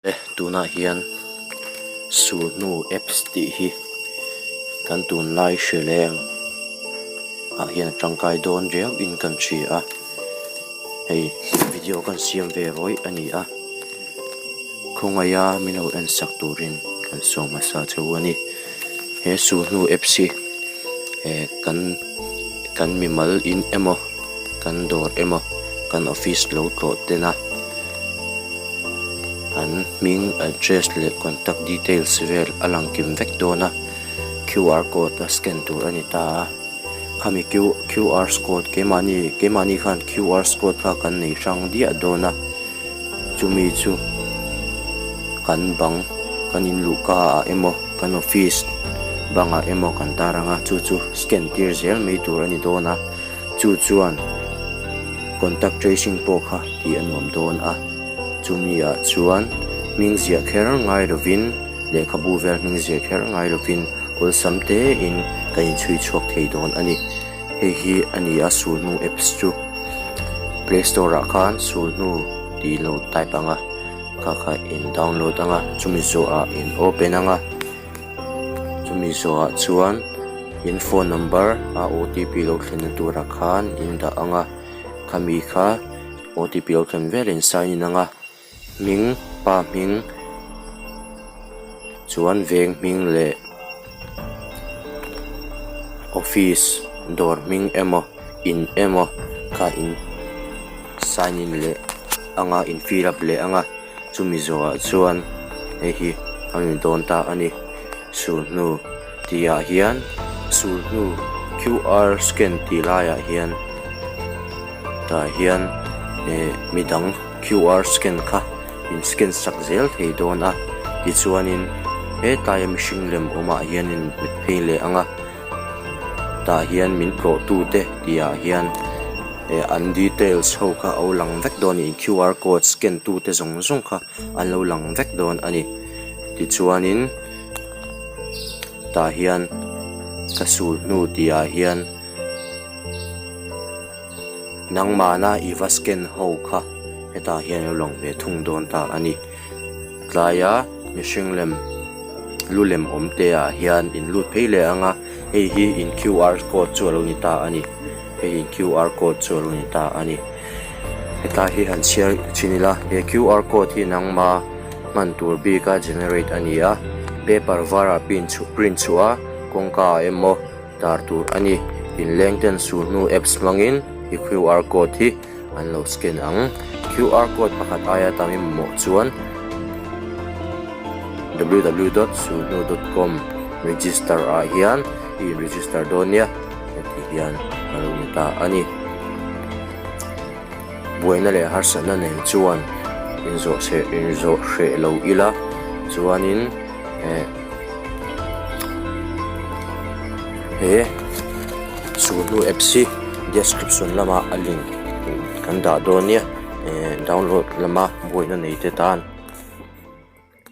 E tunah hian sulhnu apps tih hi kan tunlai hre leng ah hian a tangkai dawn riau in kan hria a hei video kan siam ve rawih a ni a khawngaih a min lo en sak turin kan sawm hmasa che u a ni he sulhnu apps hi eh kan kan mimal in emaw kan dawr emaw kan office lo tlawh ten a. An hming address leh contact details vel a lang kim vek dawn a qr code a scan tur a ni ta a khami q qr code keimahni keimahni khan qr code kha kan nei hrang diah dawn a chumi chu kan bang kan in luhka ah emaw kan office bangah emaw kan tar ang a chu chu scan tir zel mai tur a ni dawn a. Chu chuan contact tracing pawh kha tih a nuam dawn a, chumi ah chuan hming ziah kher ngai lovin lehkhabu vel hming ziah kher ngai lovin awlsam tein kan inchhui chhuak thei dawn a ni. Hei hi a ni a sulhnu apps chu play store ah khan sulhnu tih lo type ang a, kha kha in download ang a, chumi zawhah in open ang a. Chumi zawhah chuan in phone number a otp lo thlenna turah khan in dah ang a khami kha otp lo thlen vel in sign in ang a hming pa hming chuan veng hming leh office dawr hming emaw in emaw kha in sign in leh ang a in fill up leh ang a. Chumi zawhah chuan hei hi a ni dawn ta a ni. Sulhnu tihah hian sulhnu qr scan tih laiah hian tah hian eh midang qr scan kha in scan sak zel thei dawn a tichuanin hetaia mihring lem awmah hianin hmet phei leh ang a tah hian min tlawh tute tihah hian. Eh an details ho kha a lo lang vek dawn a ni qr code scan tu te zawng zawng kha an lo lang vek dawn a ni tichuanin tah hian ka sul hnu tih ah hian nangmahna i va scan ho kha hetah hian a lo lang ve thung dawn ta a ni tlaia mihring lem lu lem awm te ah hian in lut phei leh ang a hei hi in qr code chu a lo ni ta a ni. Hei hi qr code chu a lo ni ta a ni. Hetlai hi han chhiar chhin ila he qr code hi nangma hman tur bika generate a ni a paper varah print chhuah a kawngka ah emaw tar tur a ni. Inleng ten sul hnu apps hmangin i qr code hi an lo scan ang. Qr code pakhat aia tam i mamawh chuan www dot sulhnu dot com register ah hian i in register dawn nia. Heti hian a lo ni ta a ni. Buaina leh harsatna nei chuan inzawh hreh inzawh hreh lo ila chuanin eh he sulhnu apps hi description lamah a link kan dah dawn nia eh download lama buaina nei te tan.